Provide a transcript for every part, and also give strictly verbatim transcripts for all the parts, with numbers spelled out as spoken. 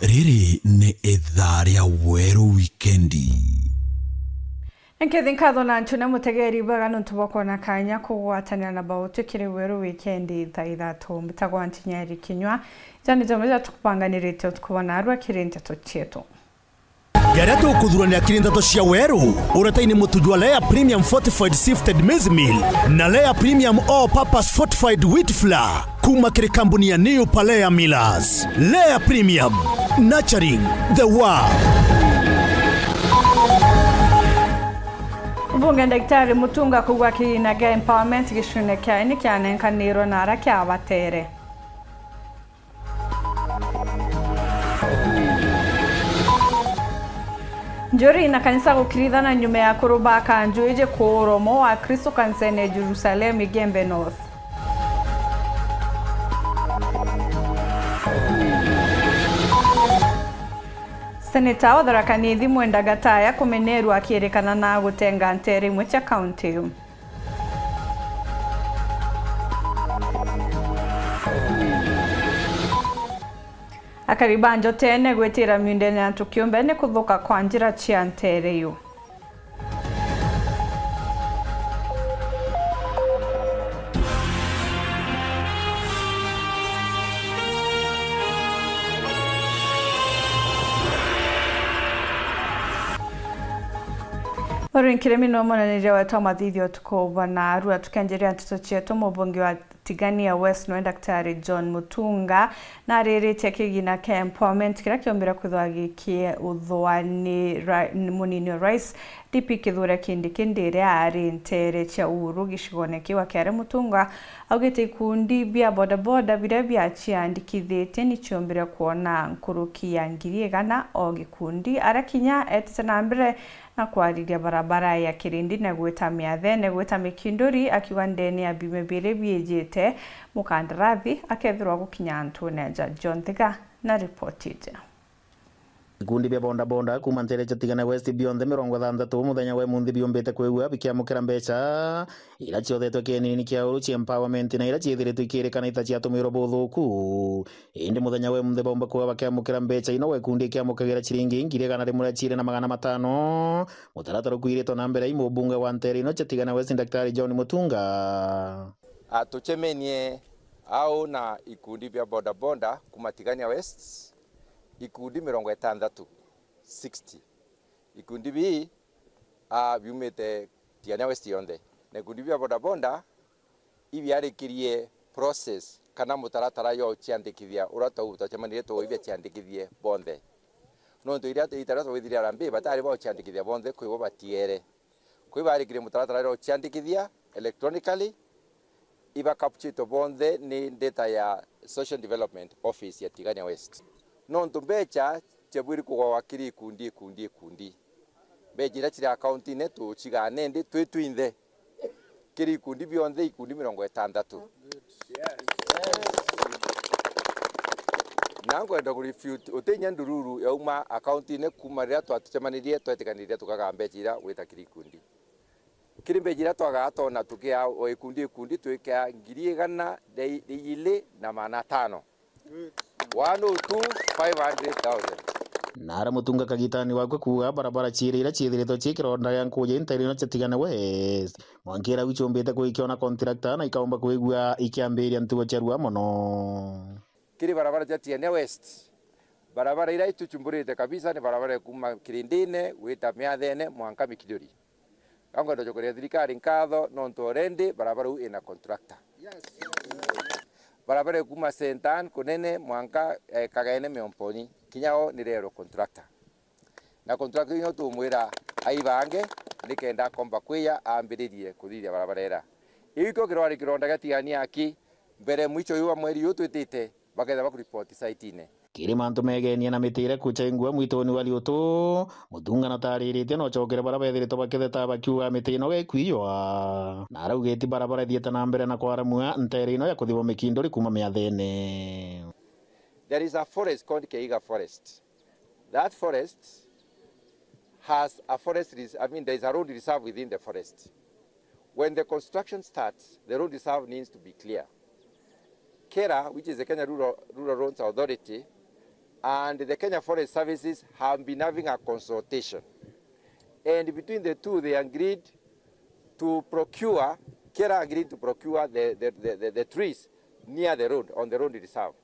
Riri ni ithaa ria Weru Wikendi. Nkethi nkatho na ntune mutegeri bwega nontu bwa kwona kanya kugwatanira na bautwi kiri Weru Wikendi thaa ithatu. Mbitagwa Ntinyeri Kinyua. Jani jamwe ja tukubanganirite utuku bwa narua kiri nteto cietu. Jaria tukuthuranira kiri nteto cia Weru, uretaini mutu jwa Lea Premium Fortified Sifted Maize Meal na Lea Premium All Purpose Fortified Wheat Flour. Kuma kiri kambuni ya New Palea Millers. Lea Premium, nurturing the world. Mbunge Daktari Mutunga kugwa kina gia empowerment gicune kia ini kianenkanirwe na ara kiabatere. Njuri na kanisa gukirithana nyuma ya kurubaka njuiji kuurwa mo wa Kristo kanisene ya Jerusalem Igembe North. Seneta wa Tharaka Nithi Mwenda Gataya kumenerwa akirikana na gutenga ntere imwe cia kaunti. Akari ba Njotene gwitira miundene ya antu kiumbe ni kuthuka kwa njira cia ntere iu. Uri nkirimi no monaniria wetu wa mathithio tukuuba na arua tukenjeria nteto cietu. Mubunge wa Tigania West noe Daktari John Mutunga nariritie kigina kia empowerment kiria kiombire kwithwa gikiuthwa ni ra-, ni munini wa rais D P Kithure Kindiki ndiri ari ntere cia Uhuru gicigone kiu akiaria Mutunga augite ikundi bia bodaboda biria biaciandikithitie niciombire kwona nkuruki ya ngiri igana o gikundi aria kinya etite na mbere na kwariria barabara ya Kirindi na gwita Miathene gwita Mikinduri akiuga ndene ya biumia biiri biijite mukandarathi akethirwa gukinya antune aja. John Thiga na ripoti iji. Ikundi bia bodaboda kuma ntere cia Tigania West bionthe mirongo ithanthatu muthenya wa imunthi biumbite kwigua bikiamukira mbeca ira ciothetwe kienini kia uru cia empowerment na ira ciithiritwe ikirikana ita ciatumirwe buthuku. Indi muthenya wa imunthi baumba kuuga bakiamukira mbeca ino gwa ikundi ikiamukagira ciringi ngiri igana rimwe ria ciiri na magana matano. Mutaratara ukwiritwe na mbere i mubunge wa ntere ino cia Tigania West Daktari John Mutunga. Ah, tucemenie au na ikundi bia bodaboda kuma Tigania West, ikundi mirongo itantatu, sixty. Ikundi bii, ah, biumite Tigania West yonthe. Na ikundi bia bodaboda ibiarikirie process kana mutaratara yo ciandikithia ura tau twacemanirie tu ibia ciandikithie bonthe. Nontu iria ita ria twithirie Harambee batari ba uciandikithia bonthe kwi bo batiere. Kwi barikirie mutaratara ura uciandikithia electronically, ibakapchitwe bonthe ni ndeta ya Social Development Office ya Tigania West. Nontu mbecha ciabwiri kugwa kiri ikundi, ikundi, ikundi. Mbecha iria ciri akaunti-ini tucigaa nindi twi twinthe kiri ikundi bionthe, ikundi mirongo itantatu. Na nkwenda kurefute, utinya ndururu yauma akaunti-ini kuma riria twatucemanirie twetikanirie tukagaa mbecha iria gwita kiri ikundi. Kiri mbecha iria twagaa twona tukia o ikundi ikundi twikia ngiri igana ria, ria ili na magana atano. One oh two, five hundred thousand. Nara Mutunga kagitani wakwe kuuga barabara ciiri iria ciithiritwe cii kironda gia nkuuji ntere ino cia Tigania West, mwanka iria iu ciumbite kwikiona contractor na ikaumba kwigua ikiambiria ntugo cia rua mono. Kiri barabara cia Tigania West, barabara iria ituchumburite kabisa ni barabara ya kuma Kirindine gwita Miathene mwanka Mikinduri. Ka nkwenda gucokeria thirikari nkatho nontu already barabara iu ina contractor. Barabara ya kuma Saint Anne Kunene mwanka, eh, Kagene Miomponi, kinya o ni rero contractor. Na contractor iu no tumwira aibange nikenda akomba kwija ambiririe kuthithia barabara ira. Iu ikio kirwari kironda gia Tigania aki mbere mwicho uyu wa mweri uyu twitite bakethira bakuripoti site-ine. Kiri mantu megenie na miti iria kuchengua mwituni wa Liutu, Mutunga natariritie nocokere baria bethiritwe bakitheta bakiuga miti ino gekwijwa. Na araugiti barabara ithiete na mbere na kwaramua ntere ino ya kuthibwa Mikinduri kuma Miathene. There is a forest called Keiga Forest. That forest has a forest res-, I mean, there is a road reserve within the forest. When the construction starts, the road reserve needs to be clear. KeRRA, which is the Kenya Rural, Rural Roads Authority, And the Kenya Forest Services have been having a consultation. And between the two, they agreed to procure, Kera agreed to procure the, the, the, the, the trees near the road, on the road reserve.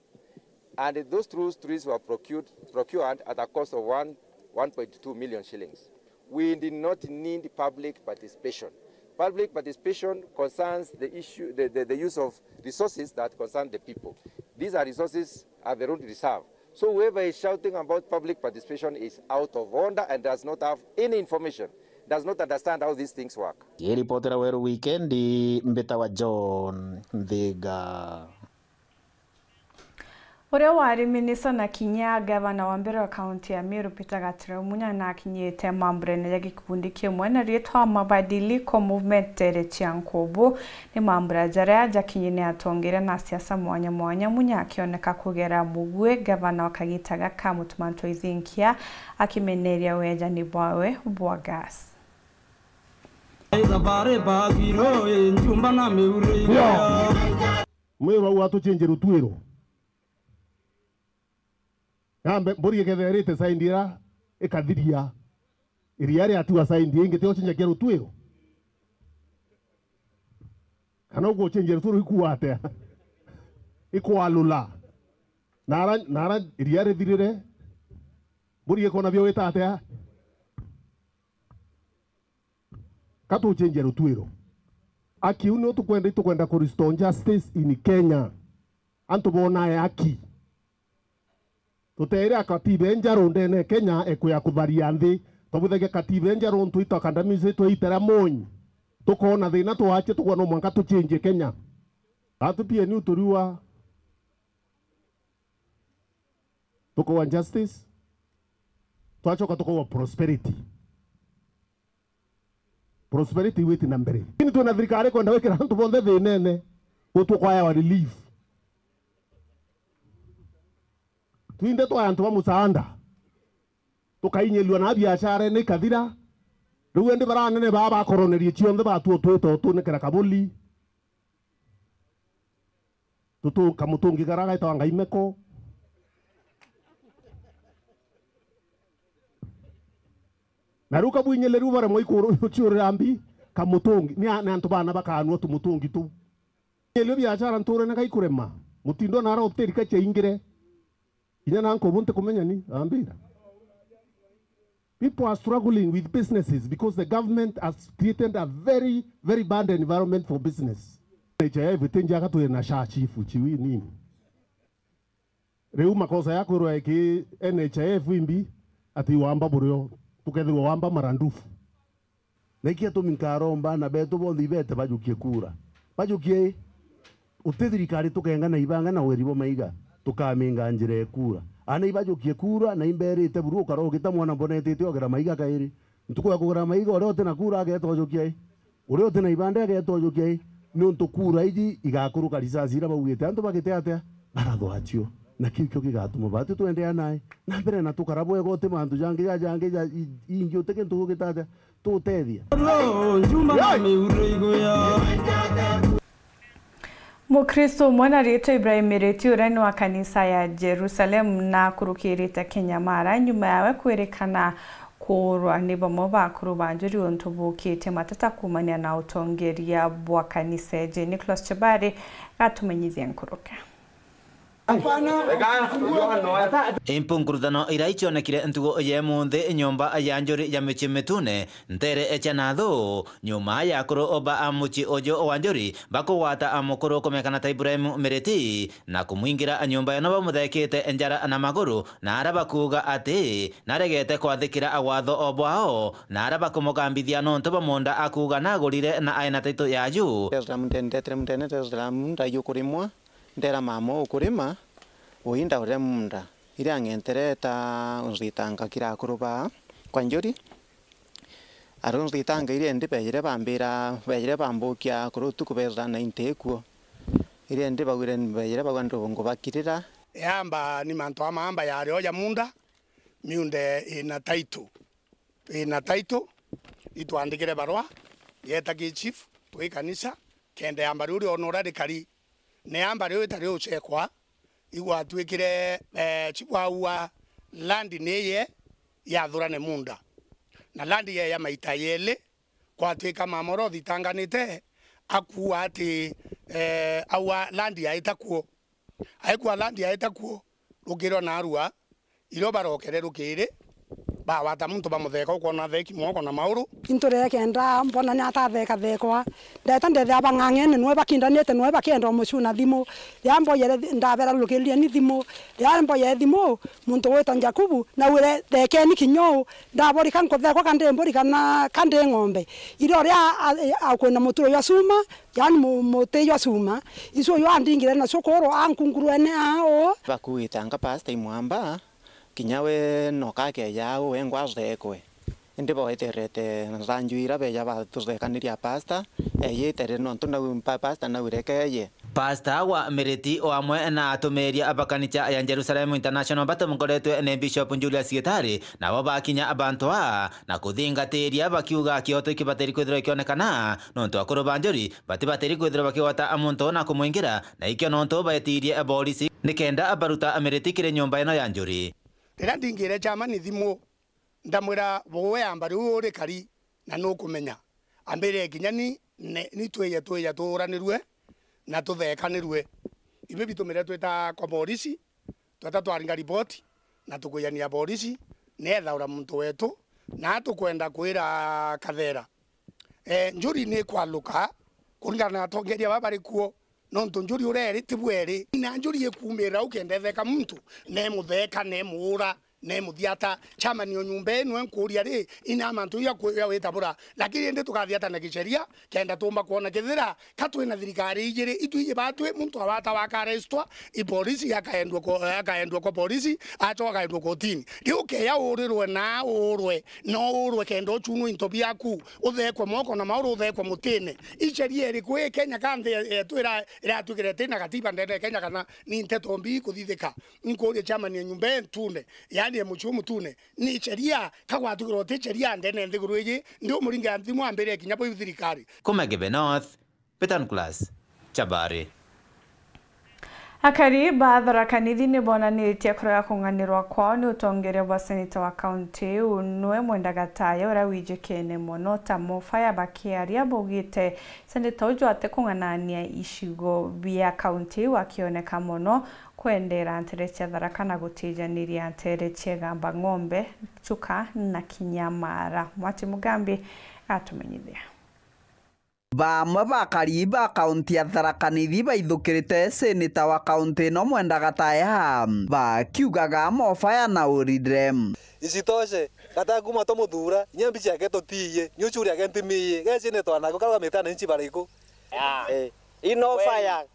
And those trees, trees were procured, procured at a cost of one, one point two million shillings. We did not need public participation. Public participation concerns the issue, the, the, the use of resources that concern the people. These are resources at the road reserve. So whoever is shouting about public participation is out of order and does not have any information, does not understand how these things work. Kiripotera Weru Wikendi, mbitawa John Nthiga. Uria wari minista na kinya gavana wa mbere wa kaunti ya Meru, Peter Gatira Munya, nakinyite mamburene ya gikundi kimwe na riitwa Mabadiliko Movement nteere cia Nkubu. Ni mambura jaria jakinyi ni atongeria na asiasa mwanya mwanya, Munya akioneka kugera mugue gavana wa kagita gaka Mutuma M'Ethingia, akimeneria wejani bwawe bwa gas. Thabari bagiro, e, njumba na miure. Mwirwa uu atucinjie rutwiro. Nambe, mburi iketherite saindi ira ikathiria, iria riatigwa saindi ingi, ti ucinjagia rutwiro? Kana ugucinjia rutwiro ikuwa atia? Ikwalula. Nara, nara iria rithirire, mburi ikona bio wita atia? Ka tucenjie rutwiro. Aki, uu niu tukwenda, itukwenda ku restore justice in Kenya. Antu bonae aki. Tuteere a katiba injeru ndene Kenya ekwe ya kutharia nthi. Twabwithagia katiba injeru, ntu itwa kandamizi, twaitera monyi. Tukoona thina twaachia, tugwa no mwanka tucenjie Kenya. Atu P N U turiua. Tukaua justice. Twacoka tukaua prosperity. Prosperity iwiti na mbere. Lakini twina thirikari kwenda gwikira antu bonthe thinene, gutu kwayawa relief. Twinde twa antu ba musaanda, tukainyelua na biashara ni ikathira. Riu endi bara anene baa bakoronerie cionthe batuo twita utunikira kabuli. Tutu-, kamutungi kara gaitagwa Ngai Meko. Na riu kabwinyeleru baremwa ikuru-, ciurira mbi, kamutungi. Ni a-, ni antu bana bakanua tumutungi tu. Nyelio biashara nturene kaikurema. Mutindo nara hoteli kachaingire. Kinya na nkobu ntikumenya ni, ambira. People are struggling with businesses because the government has created a very, very bad environment for business. N H I F iti njaga, twina sha chifu, chiwi nini. Riu makosa ya kwirwa iki N H I F imbi, ati wamba burio, tukethirwa wamba marandufu. Na iki atumi nkaromba na betu bonthe ibete bajukie kura. Bajukie i? Uti thirikari tukenga na ibanga na weri bwa maiga, tukaminga njira ya kura. Ana ibajukie kura na imberite buru ukara ugita mwana mbonetete ogera maiga kairi. Ntuku ya kugera maiga uria uti na kura ageta ujukia i? Uria uti na ibanda ageta ujukia i? Niuntu kura iji igakuruka risasi ira baugite antu bagite atia? Barathwa acio. Na kiu kio gigatuma batu twendeanai na mbere na tukara bwega uti mantu jangi ja jangi ja i-, ingi uti kintu gugita atia? Tutethia. Mukristo umwe na riitwa Ibrahim Miriti, uria ni wa kanisa ya Jerusalem, na akurukirite Kinyamara nyuma yawe kwirikana kuurwa ni bamwe ba akuru ba njuri untu bukitie mateta kuumania na utongeria bwa kanisa iji. Nicholas Chebari gatumenyithia nkuruki. Impu nkurutano iria icionekire ntugo ya imunthi nyomba ya njuri ya Michi Mitune, ntere cia Nathu, nyuma ya akuru ba a mucii uju wa njuri bakugwata mukuru kumekana ta Ibrahim Miriti na kumwingira nyomba ino bamuthekite njara na maguru, na aria bakuuga ati naregete kwathikira watho o bwao, na aria bakumugambithia nontu bwa munda akuuga nagurire na aina title yaju. Tesla mundene, ndetere mundene, Tesla munda yukurimwa. Ndera mama ukurima, uindaurire munda. Iria angentere ta unzitanga kira akuru ba kwa njuri. Ari unzitanga iria indi bejire bambira, bejire bambukia akuru utuku bethira na inte ikuo. Iria indi baugire bejire bagwa ndungu bakirira. Yamba ni mantu ama amba yari oja munda, miunde ina title. Ina title, itwandikire barua, yeta ki chief, twi kanisa, kenda yamba riu riona uria rikari. Ne yamba riu itari uchekwa, igwatwikire, eh, chibu aua land ni ye yathurane munda. Na land ye ya maita yeli, kwatwika mama uria uthitanganite akuua ati, eh, aua land yaita kuo. Aikua land yaita kuo, rukiri o narua, irio barokere rukiri, bagwata muntu bamutheka, ukwona atheki mwoko na mauru. Into riria kenda mbona ni atathekathekwa, ndeta ndethea bang'ang'ene, nwe bakindanite, nwe bakienda umucuna thimu. Riria mboyere thi-, ndabera rukiriria ni thimu, riria mboyere thimu, muntu gwitwa Jakubu, naugire, "Thekeni kinya uu, ndaborika nkuthekwa ka ndi mburi kana ka ndi ng'ombe." Irio ria a-, a-, akwina muturo jwa cuma, Yaani mu-, muti jwa cuma, icio uyu andingire nacio kuru ankunguruene aa uu. Bakuite anga pasta imwamba, kinya we noka akeja au wengwa athekwe. Indi boeterete njanju ira beja batuthekaniria pasta, eyite ri nontu nau pa-, pasta naureke eye. Pasta wa Miriti o amwe na atumiria ba kanitha ya Jerusalem International batongoretwe ni Bishop Julius Gitari, nabo bakinya abantu aa na kuthingatiria bakiuga kioto ikibateri kwithirwa ikionekana, nontu akuru ba njuri batibatiri kwithirwa bakigwata muntu na kumwingira, na ikio nontu baetirie borisi nikenda baruta Miriti kiri nyomba ino ya njuri. Riria ndingire chairman thimu, ndamwira, "Buwe amba riu uri kari na nukumenya." Ambire, "Kinya ni, ne, ni twije, twije tuuranirue na tuthekanirue." Imwe bitumire twita kwa borisi, tweta twaringa riboti na tukwijania borisi, neethaura muntu wetu, na tukwenda kwira Kathera, eh, njuri ni ikwaluka kuringana na atongeria baba bari kuo, nontu njuri uria eri tibu eri. Na njuri ikuumira u kenda etheka muntu, nemutheka, nemuura, nemuthiata. Chairman o nyumba ii nwe nkuuria ri, ina mantu ya ku-, ya witabura, lakini indi tukathiatana gicheria, kenda tuumba kwona kethira ka twina thirikari ijiri, itwiji batwi, muntu awata wakarestwa, i polisi akaendwa ko-, akaendwa kwa polisi, acoka akaendwa kotini. Riu ukeya uurirwe na uurwe, no uurwe kenda uchunwe into biaku, uthekwe moko na mauru, uthekwe mutine. Icheria iriku ii Kenya ka nthi yetu ira-, iratwikire tina katiba ndene ya Kenya kana ni nteto mbi ikuthithika? Nkuuria chairman ya nyumba ii ntune, yaani ya muchio mutune, ni cheria? Ka gwatwikirwe uti cheria ndene nthiguru iji, ndi umuringa nthimu ambire kinya bwi thirikari. Kuma Gebe North, Peter Nicholas, Chabari. Akari ba Tharaka Nithi ni bonanitie kurega kung'anirwa kwao ni utongeria bwa seneta wa kaunti iu, nwe Mwenda Gataya, uria wijikene mono ta Mofaya. Bakiaria baugite seneta uju atikung'anania icigo bia kaunti iu, akioneka mono kwendera ntere cia Tharaka na gutijaniria ntere cia Igamba Ng'ombe, Chuka na kinya Mara. Mwati Mugambi atumenyithia. Bamwe bakari ba kaunti ya Tharaka Nithi baithukirite seneta wa kaunti ino Mwenda Gataya, bakiugaga Mofaya na urire. Isitoshe, Gataya kuma tumuthura, inya mbichi yake tutiiye, ni uchuri yake ntimiiye, gecine twanako, karaugamite na inchi bariku? Eh, ino fire.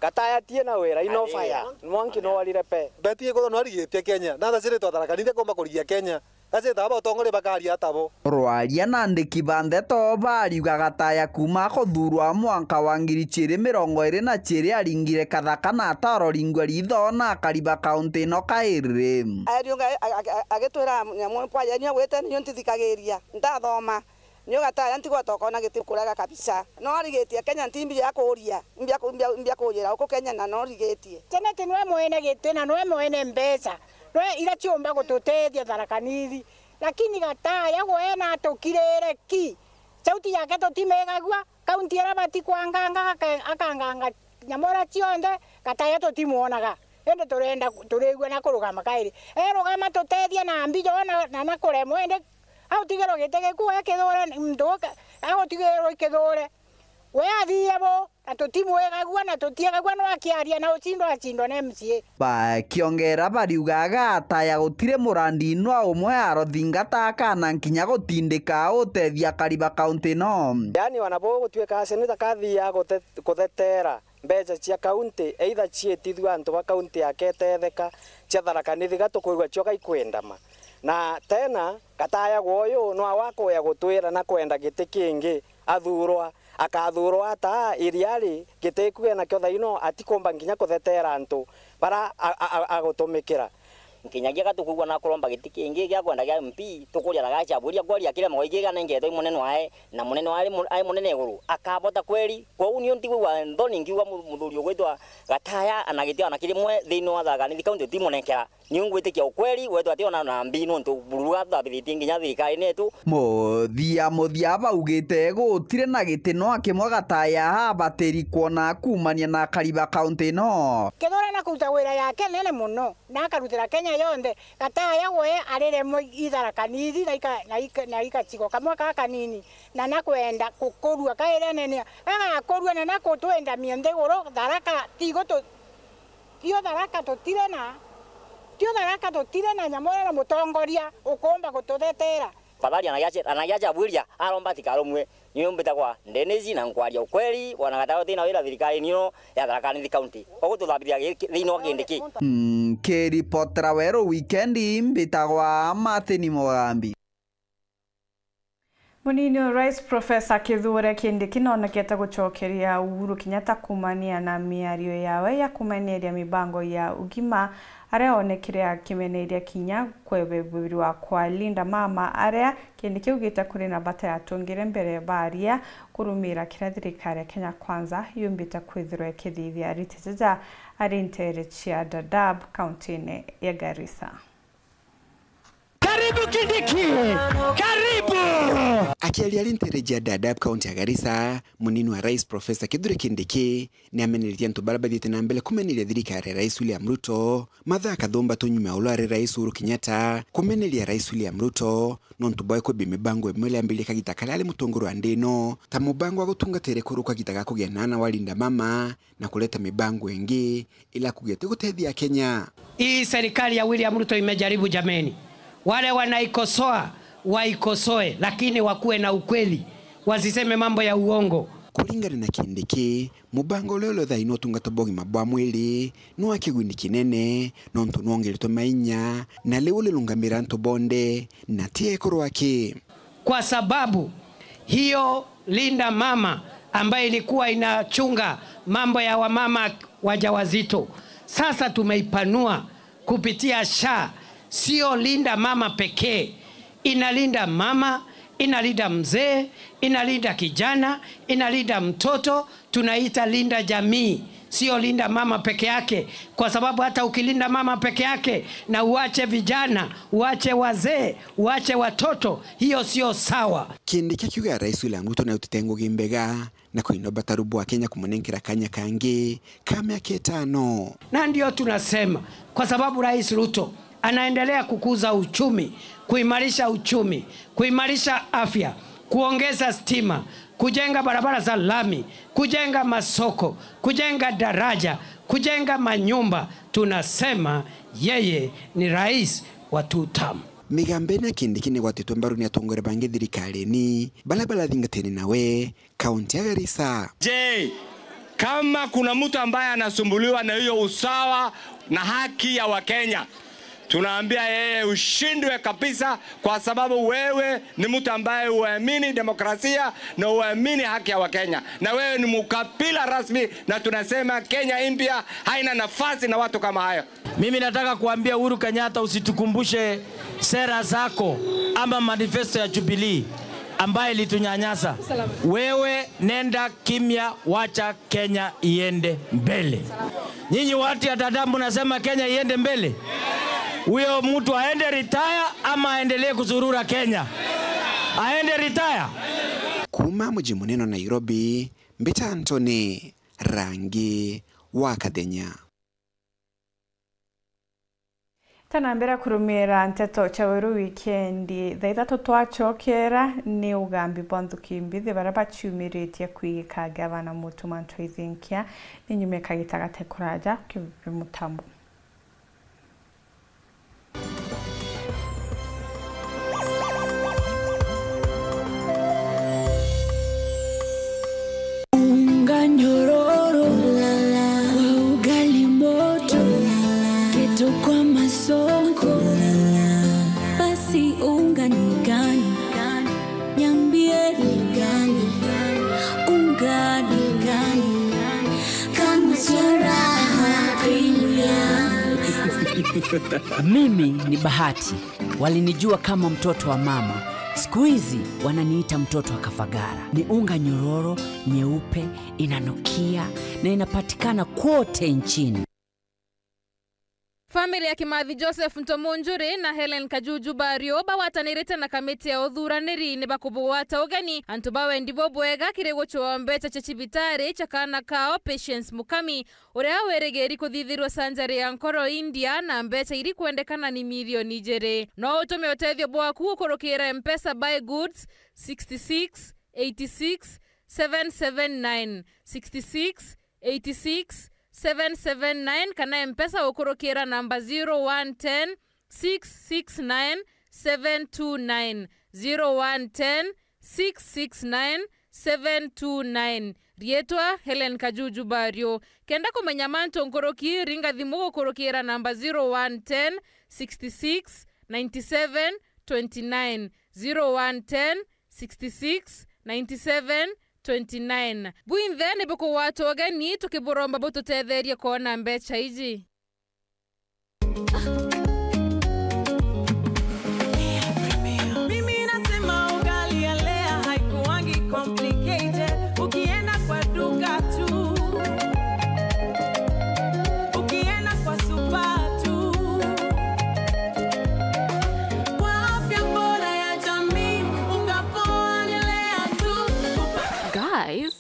Gataya tie na wira, ino fire. Mwanki no warire pe. Beti iko no arigitie Kenya. Na tha cire twa Tharaka Nithi komba kurigia Kenya. Gaceta aba utongoria bakaria atabo. Rwaria na andiki ba ndeto bariuga Gataya kuma akuthuurwa mwanka wa ngiri chiiri mirongo iiri na chiiri aringire kathaka na ataroringua ritho na akari ba kaunti ino kairi. Ariunga a-, a-, a-, agitwira nyamu kwa yeni ogwite niyo ntithikagiria, ntathoma. Niyo Gataya ntigwata ukona giti kurega kabisa. No arigitie Kenya nti mbia ya kuuria, mbia ku-, mbia, mbia kuujira uku Kenya na no rigitie. Senate nwe mwene giti na nwe mwene mbeca. Nwe ira ciumba gututethia Tharaka Nithi. Lakini Gataya gwe na atukirire ki? Sauti yake tutimigagua, kaunti ira batikwanganga, aka-, akanganga nyamura cionthe, Gataya tutimwonaga. Indi turenda, turigua na kurugama kairi. Erugama tutethia na mbija na, na, na kuremwa, indi agutigirwa giti giku ekithure, muntu uka-, agutigirwa ikithure. We athie bo, na tutimwigagua, na tutiegagua no akiaria na ucindo acindwa na M C A. Bakiongera bariugaga Gataya gutiri murandi nwa umwe arothingata akana nkinya gutindika utethia akari ba kaunti ino. Yaani, wana bo gutuika seneta kathia gute-, kuthetera mbeca cia kaunti, either ciitithua antu ba kaunti aketetheka, cia Tharaka Nithi gatukwigua cio gaikwendama. Na tena, Gataya gwoyu nwa wakuya gutwira na kwenda giti kingi, athurwa, akathurwa ata iriari gitiku enakio thaino atikumba nginya kuthetera antu bara a-, a-, a-, agutumikira. Nkinyagia ga tukwigua na kuromba giti kingi gia kwenda gia M P, tukuria na gacha bwiria kweri akirema gwikia ganengetwe i munene wae, na munene wae ari mu-, ari munene iguru, akabota kweri? Kwou nio ntikwigua nthoni nkiuga mu-, muthuri ugwitwa Gataya ana giti ona kirimwe thiini wa Tharaka Nithi County utimunengera. Niu ngwitikia ukweri, wetwa ati ona na mbi nontu buru bwa tuthabithitie nginya thirikarine yetu. Muthia muthia baugite gutire na giti no akimwe Gataya abatiri kwona kuumania na akari ba kaunti ino. Kethira na kuruta wira yake nene mono, na akarutira Kenya yonthe. Gataya we arire mo-, i Tharaka Nithi na ika-, na ika-, na igacigo kamwe ka kanini, na nakwenda kukurua kairi anene, agakurua na nakutwendamia nthiguru. Tharaka tigo tu-, tio Tharaka tutire na, tio Tharaka tutire na nyamu na mutongoria ukumba gututhetera. Fadhali anagiacha, anagiacha bwiria, aromba atikarumue. Niu mbitagwa Dennis na nkwaria ukweri, bwana Gataya utina wira thirikari nio ya Tharaka Nithi County. Ugututhambithia gi-, ki-, thiini wa kindi ki? Nkiripotera Weru Wikendi, mbitagwa Martin Mugambi. Munini wa Rais Professor Kithure Kindiki nonekete gucokeria Uhuru Kenyatta kuumania na miario yawe ya kumeneria mibango ya ugima, aria onekire akimeneria kinya kwebebirwa kwa Linda Mama, aria Kindiki augite kuri na bata ya atongere mbere baria kurumira kiria thirikari ya Kenya Kwanza yumbite kwithirwa ikithithia ariti jaja ari nteere cia Dadaab, kaunti-ini ya Garissa. Karibu Kindiki! Karibu! Akiaria ari nteere cia Dadaab, kaunti ya Garissa, munini wa rais Professor Kithure Kindiki ni ameneretie antu baria bathiite na mbere kumeneria thirikari ya Rais William Ruto, mathaa kathumba tu nyuma ya uria ari Rais Uhuru Kenyatta kumeneria Rais William Ruto nontu bwa kwibia mibango imwe iria yambiririe kagita karia ari mutongoria wa nthi ino, ta mubango wa gutungatira ikuru kagita ga kugia na ana wa Linda Mama na kureta mibango ingi ila akugite gutethia Akenya. Hii serikali ya William Ruto imejaribu jameni. Wale wanaikosoa, waikosoe, lakini wakuwe na ukweli. Wasiseme mambo ya uongo. Kuringana na Kindiki, mubango uria uri thaa ino utungata bwa ugima bwa mwiri ni wa kiguni kinene, nontu nwongeretwe mainya, na riu urirungamira antu bonthe, na ti ekuru aki. Kwa sababu hiyo Linda Mama ambayo ilikuwa inachunga mambo ya wamama wajawazito, sasa tumeipanua kupitia SHA. Sio Linda Mama pekee, inalinda mama, inalinda mzee, inalinda kijana, inalinda mtoto, tunaita Linda Jamii, sio Linda Mama peke yake, kwa sababu hata ukilinda mama peke yake na uache vijana, uache wazee, uache watoto, hiyo sio sawa. Kindiki akiuga Rais William Ruto ni autite ngugi mbega na kuina ubataru bwa Kenya kumunenkera kanya kangi ka miaka itano. Na ndio tunasema, kwa sababu Rais Ruto anaendelea kukuza uchumi, kuimarisha uchumi, kuimarisha afya, kuongeza stima, kujenga barabara za lami, kujenga masoko, kujenga daraja, kujenga manyumba, tunasema yeye ni rais wa two term. Migambo ino ya Kindiki ni igwatitwe mbaru ni atongoria bangi thirikarine, baria barathingatene nawe kaunti ya Garissa. Je, kama kuna mtu ambaye anasumbuliwa na hiyo usawa na haki ya Wakenya, tunaambia yeye ushindwe kabisa, kwa sababu wewe ni mtu ambaye huamini demokrasia na huamini haki ya Wakenya, na wewe ni mkabila rasmi, na tunasema Kenya mpya haina nafasi na watu kama hayo. Mimi nataka kuambia Uhuru Kenyatta, usitukumbushe sera zako ama manifesto ya Jubilee ambaye ilitunyanyasa. Wewe nenda kimya, wacha Kenya iende mbele. Nyinyi watu ya Dadaab mnasema Kenya iende mbele? Huyo mtu aende retire ama aendelee kuzurura Kenya? Aende retire. Kuuma muji munene wa Nairobi, mbita Anthony Rangi wa Kathenya. Tana mbere kurumira nteto cia Weru Wikendi, thaa ithatu twacokera ni ugambi bwa nthuki mbithi baria baciumiritie kwigika gavana Mutuma M'Ethingia ni nyuma ya kagita gate kuraja kibi mutambo. Unga nyororo kwa ugali moto, keto kwa masonko, basi unga ni gani? Niambie ni gani? Unga ni gani? Kama cha raha pia. Mimi ni Bahati. Walinijua kama mtoto wa mama. Siku hizi wananiita mtoto wa Kafagara. Ni unga nyororo, nyeupe, inanukia na inapatikana kwote nchini. Family ya Kimathi Joseph Ntomunjuri na Helen Kajuju Bario bagwatanirite na kamiti ya uthuraniri ni bakubugwata ugeni antu ba wendi bubwega kiri gucwaa mbeca cia cibitari cia kaana kao Patience Mukami, uria wirigiri kuthithirwa sanjari ya nkoro India, na mbeca iri kwendekana ni milioni ijiri. No utume utethio bwaku gukurukira Mpesa by goods six six eight six seven seven nine, six six eight six seven seven nine, kana Mpesa gukurukira namba zero one ten six six nine seven two nine, zero one ten six six nine seven two nine. Riitwa Helen Kajuju Bario. Kenda kumenya mantu nkuruki, ringa thimu gukurukira namba zero one ten six six nine seven twenty nine, zero one ten six six nine seven twenty nine. Bwinthe ni bukugwatwa ugeni tukiburomba bututetherie kwona mbeca iji. Mimi nasema ugali ya Lea haikuwangi complicated. Ukienda kwa duka tu, ukienda kwa supa tu, kwa afya bora ya jamii, unga poa ni Lea tu. Guys,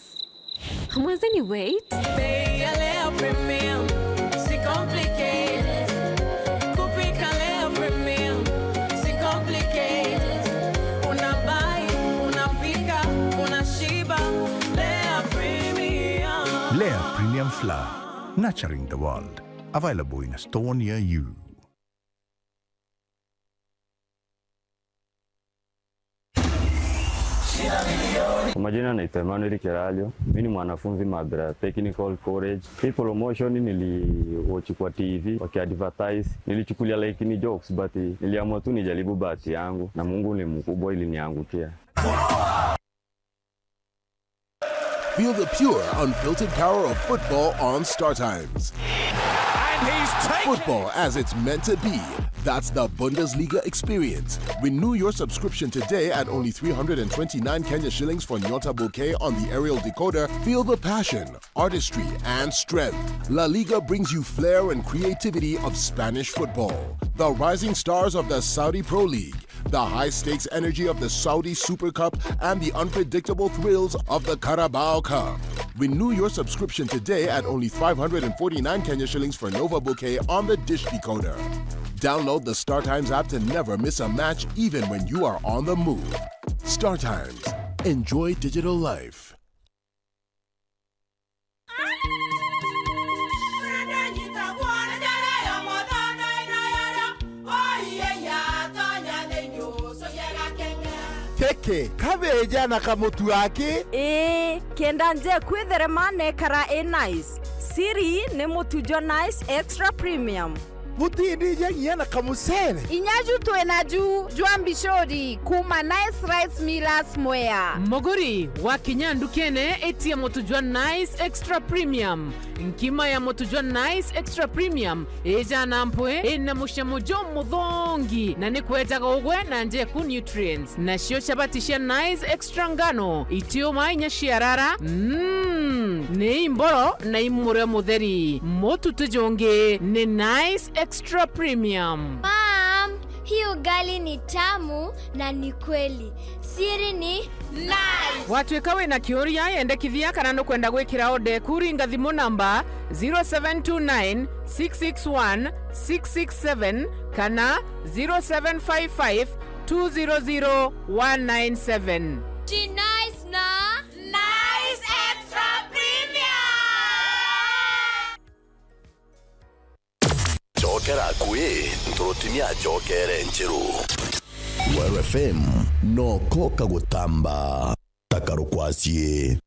mwenzeni wait. Bei ya Lea Premium, si complicated. Kupika Lea Premium, si complicated. Una buy, unapika, unashiba. Lea Premium. Lea Premium Flour, nurturing the world. Available in a store near you. Kwa majina naitwa Emmanuel Kirario. Mimi ni mwanafunzi Mabera Technical College. Hii promotion niliwatch kwa T V wakiadvertise. Nilichukulia like ni jokes, but niliamua tu nijaribu bahati yangu, na Mungu ni mkubwa, iliniangukia. Feel the pure, unfiltered power of football on StarTimes. And he's taken Football as it's meant to be. That's the Bundesliga experience. Renew your subscription today at only three hundred and twenty-nine Kenya shillings for Nyota Bouquet on the aerial decoder. Feel the passion, artistry, and strength. La Liga brings you flair and creativity of Spanish football. The rising stars of the Saudi Pro League, the high-stakes energy of the Saudi Super Cup, and the unpredictable thrills of the Carabao Cup. Renew your subscription today at only five hundred and forty-nine Kenya shillings for Nova Bouquet on the dish decoder. Download the StarTimes app to never miss a match, even when you are on the move. StarTimes. Enjoy digital life. Keke, kabeja na kamutu aki. Ii, kenda nje kwitherema nekara i nice. Siri ni mutu jwa Nice Extra Premium. Butindijia nginya na kamucere. Inya ju twina ju jwa mbicuri kuma Nice Rice Millers Mwea. Muguri, wakinya ndukene, itia mutu jwa Nice Extra Premium. Nkima ya mutu jwa Nice Extra Premium ijana mpwi, ina mucamo jumuthongi, na ni kwejaga ugwe na njeku nutrients. Nacio chabati cia Nice Extra ngano, itiuma inya ciarara, mm, ni imboro na imurio mutheri. Mutu ti jungi, ni Nice Extra Premium. Mom, hii ugali ni tamu na ni kweli. Siri ni Nice. Watwika wina kiuria, yendekithia kana nukwenda gwikira order eku, ringa thimu namba zero seven two nine six six one six six seven kana zero seven five five two zero zero one nine seven. Ji Nice na Nice Extra Premium. Jokera akui, nturutimia ajokere nchiru. Weru F M, noko kagutamba, ta karukwacii.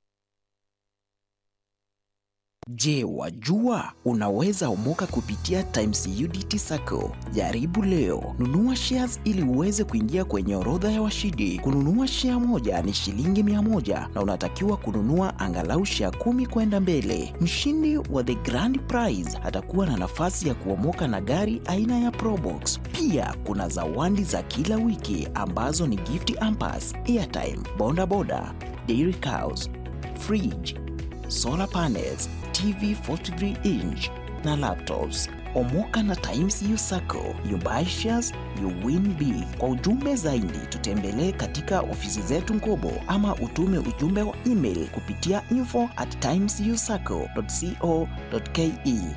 Je, wajua unaweza omoka kupitia Times U D T Sacco? Jaribu leo. Nunua shares ili uweze kuingia kwenye orodha ya washindi. Kununua share moja ni shilingi mia moja na unatakiwa kununua angalau share kumi kwenda mbele. Mshindi wa the grand prize atakuwa na nafasi ya kuomoka na gari aina ya Probox. Pia kuna zawadi za kila wiki ambazo ni gift hampers, airtime, boda boda, dairy cows, fridge, solar panels, T V forty-three inch na laptops. Omoka na Times U Sacco, you buy shares, you win big. Kwa ujumbe zaidi, tutembelee katika ofisi zetu Nkobo ama utume ujumbe wa email kupitia info at times u sacco dot co dot ke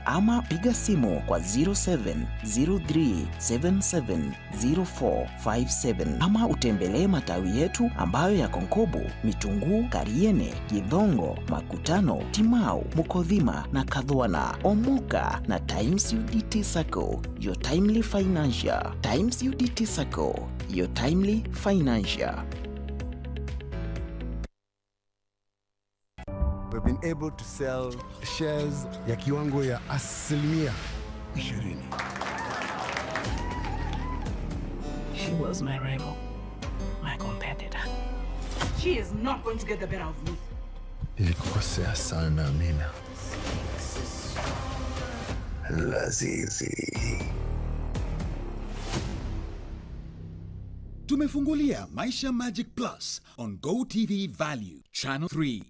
ama piga simu kwa zero seven zero three seven seven zero four five seven, ama utembelee matawi yetu ambayo yako Nkobo, Mitunguu, Kariene, Githongo, Makutano, Timau, Mukothima na Kathwana. Omoka na Times U D T Sacco, your timely financial. Times U D T Sacco, your timely financial. We've been able to sell shares ya kiwango ya asilimia ishirini. She was my rival, my competitor. She is not going to get the better of me. Nilikukosea sana, Amina. Lazizi. Tumefungulia Maisha Magic Plus on Go T V Value, Channel three.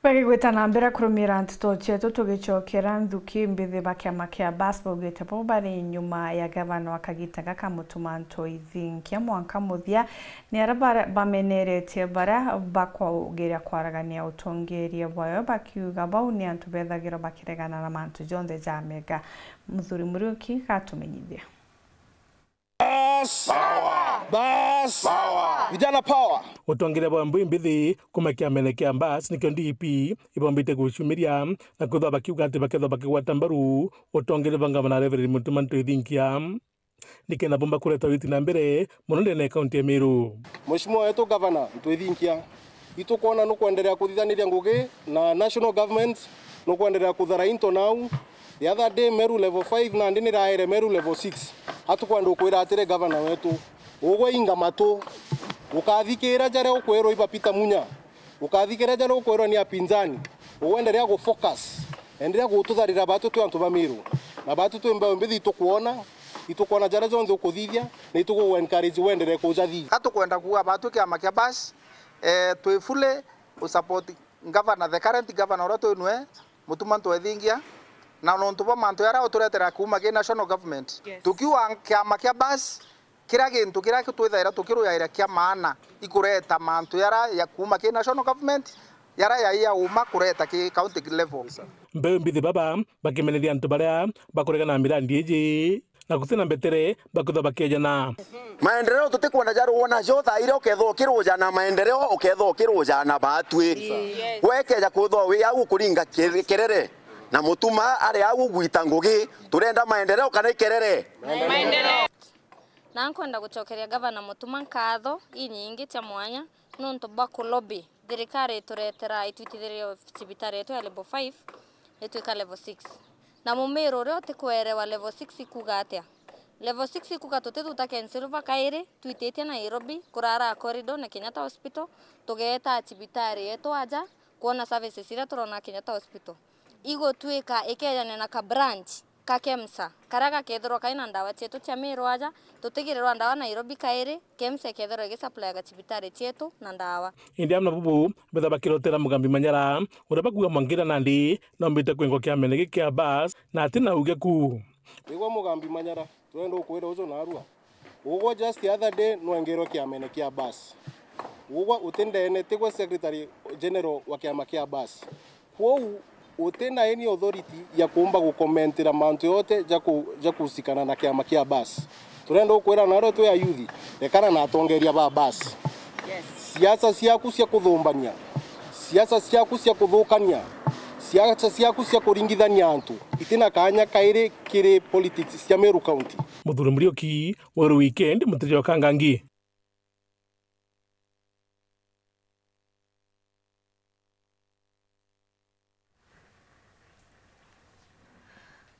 Bagigwita na mbere kurumira nteto cietu, tugicokera nthuki mbithi ba kiama kia bas baugite bo bari nyuma ya gavana wa kagita gaka Mutuma Ntoi Thinkia mwanka muthia. Ni aria bara-, bameneretie baria bakwageria kwaragania utongeria bwayo, bakiuga bau ni antu bethagirwa bakiregana na mantu jonthe ja mega. Muthuri Muriuki gatumenyithia. Bas! Power! Bas! Power! Vijana power! Utongeria bwa mbui mbithi kuma kiamene kia bas nikio D P ibombite gucumiria na kwithwa bakiuga ati bakethwa bakigwata mbaru utongeria bwa ngavana Reverend Mutuma Ntoi Thinkia. Nikenda bomba kureta uriti na mbere mono ndene ya kaunti ya Meru. Mheshimiwa wetu Gavana Ntwithinkia, itukwona nukwenderea kuthithaniria ngugi na national government, nukwenderea kuthara into nau. The other day Meru level five nandi niraere Meru level six. Atukwenda ukwira atiri, Gavana wetu, ugwe inga matu, ukathikira jaria ukwirwa iba Peter Munya. Ukathikira jaria ukwirwa ni apinzani, ugwenderea gu focus, enderea gututharira batu twi antu ba Meru, na batu twi mbeu mbithi itukwona, itukwona jaria jonthe ukuthithia, na itugu encourage wenderee kujathithia. Ka tukwenda kuuga batu kiama kia bas, eh, twi fully u support governor, the current governor uria twi nwe, Mutuma Ntwethingia, na nontu bwa mantu jaria uturetera kuuma ki national government. Yes. Tukiuga kiama kia bas, kiria gintu kiria twithaira tukiruyaira kia maana ikureta mantu jaria ya kuuma ki national government, jaria jai ya uma kureta ki county level. Mbeu mbithi baba bakimeneria antu baria bakuregana na mirandi iji, na gutina mbetere bakithwa bakejana. Maendeleo tutikwenda jarwo najo thaa iria ukethwa ukirujana maendeleo, ukethwa ukirujana batwi. Yes. Wekeja kwithwa wi au ukuringa ki-, kirere, na Mutuma ari au ugwita ngugi, turenda maendeleo kana ikerere? Maendeleo. Na nkwenda gucokeria Gavana Mutuma nkatho inyingi cia mwanya nontu bwa kulobi thirikari ituretera itwitithirie cibitari yetu ya level five itwika level six. Na mumiru uria utikwerewa level six ikuuga atia? Level six ikuuga tutithuta Ken Silver kairi twititie Nairobi, kurara corridor na Kenyatta Hospital, tugeeta cibitari yetu aja kwona services iria turona Kenyatta Hospital. Igutwika ikejane na ka branch ka KEMSA, karia gakethirwa kai na ndawa cietu cia miru aja, tutigirirwa ndawa Nairobi kairi, KEMSA ikethirwa igisupplyaga cibitari cietu na ndawa. Indi amwe na bubu, betha bakirotera Mugambi Manyara, uria bakuuga mwangira nandi, nombite kwingwa kiamene giki kia bas, na ati na uge ku. Igwa Mugambi Manyara, turenda ukwira uju narua. Ugwa just the other day, nwengerwe kiamene kia bas. Ugwa uti ndene, tigwe secretary general wa kiama kia bas. Kwou, uti na any authority ya kuumba gukomentera mantu yote ja ku-, ja kuhusikana na kiama kia bas. Turenda ukwira narua twi ayuthi, rekana na atongeria ba bas. Yes. Siasa ciaku cia kuthumbania, siasa ciaku cia kuthukania, Siasa ciaku cia kuringithania antu itina kanya kairi kiri politics cia Meru County. Muthuri Muriuki, Weru Weekend, Muteja wa Kangangi.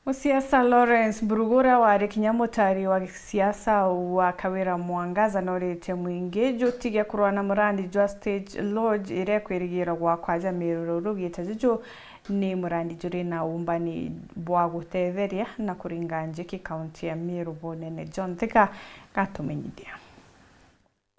Musiasa Lawrence Mburugu, uria wari kinya mutari wa gisiasa wa Kawira Mwangaza, noritie mwingi jutige kurwa na murandi jwa State Lodge iria ikwirigirwa gwakwa ja Meru. Ruru giita juju ni murandi juri na umbani bwa gutetheria na kuringa njiki kaunti ya Meru bunene. John Thika gatumenyithia.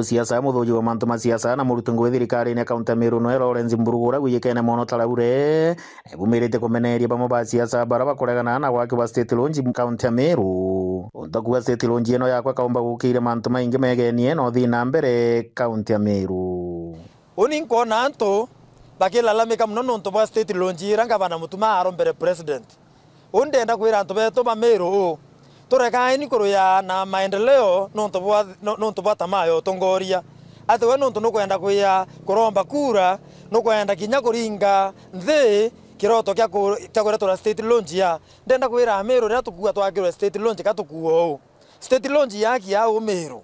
Siasa, muthuji wa mantu ma siasa na muruti ngugi thirikariine ya kaunti ya Meru noe Lawrence Mburugu, uria gwijikene mono ta Laure, nebumirite kumeneria bamwe ba siasa bara bakuregana na gwaki bwa State Lodge kaunti ya Meru. Untu akuuga State Lodge ino yakwa kaumba gukiire mantu maingi megenie na uthii na mbere kaunti ya Meru. Uni nkwona antu bakilalamika mono nontu bwa State Lodge ira ngavana Mutuma arombere president. Uni ndenda kwira antu betu ba Meru uu, turekaeni kuruya na maendeleo nontu bwa, no-, nontu bwa tamaa ya utongoria. Ati we nontu nukwenda kwia kuromba kura, nukwenda kinya kuringa nthi kiroto kia ku-, kia kuretura State Lodge ya. Ndenda kwira Ameru riria tukuua twakirwe State Lodge, ka tukuua uu. State Lodge yaki ya uu Meru.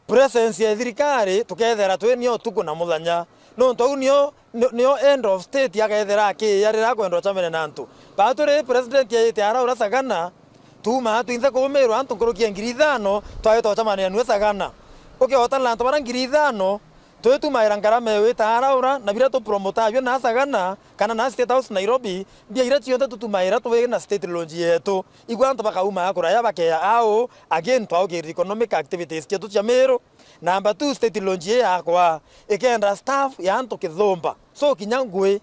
Presence ya thirikari tukethera twi nio utuku na muthenya, nontu au nio, nio, nio head of state akethera akiiarira akwenda ucamene na antu. Baa turi president aite araura Sagana, tuumaa twinthe kuumirwa antu nkuruki ya ngiri ithano, twaita ucamania nue Sagana. Ukeotana na antu bara ngiri ithano, twitumaira ngarama ewe ita araura, na biria tupromotaa bio na Sagana, kana na State House Nairobi, mbia iria cionthe tutumaira twi na State Lodge yetu. Igwe antu bakaumaa kuraya bakeya au, again, twaukirire economic activities cietu cia Meru. Number two, State Lodge ii yakwa ikenda staff ya antu kithumba. So, kinya ngui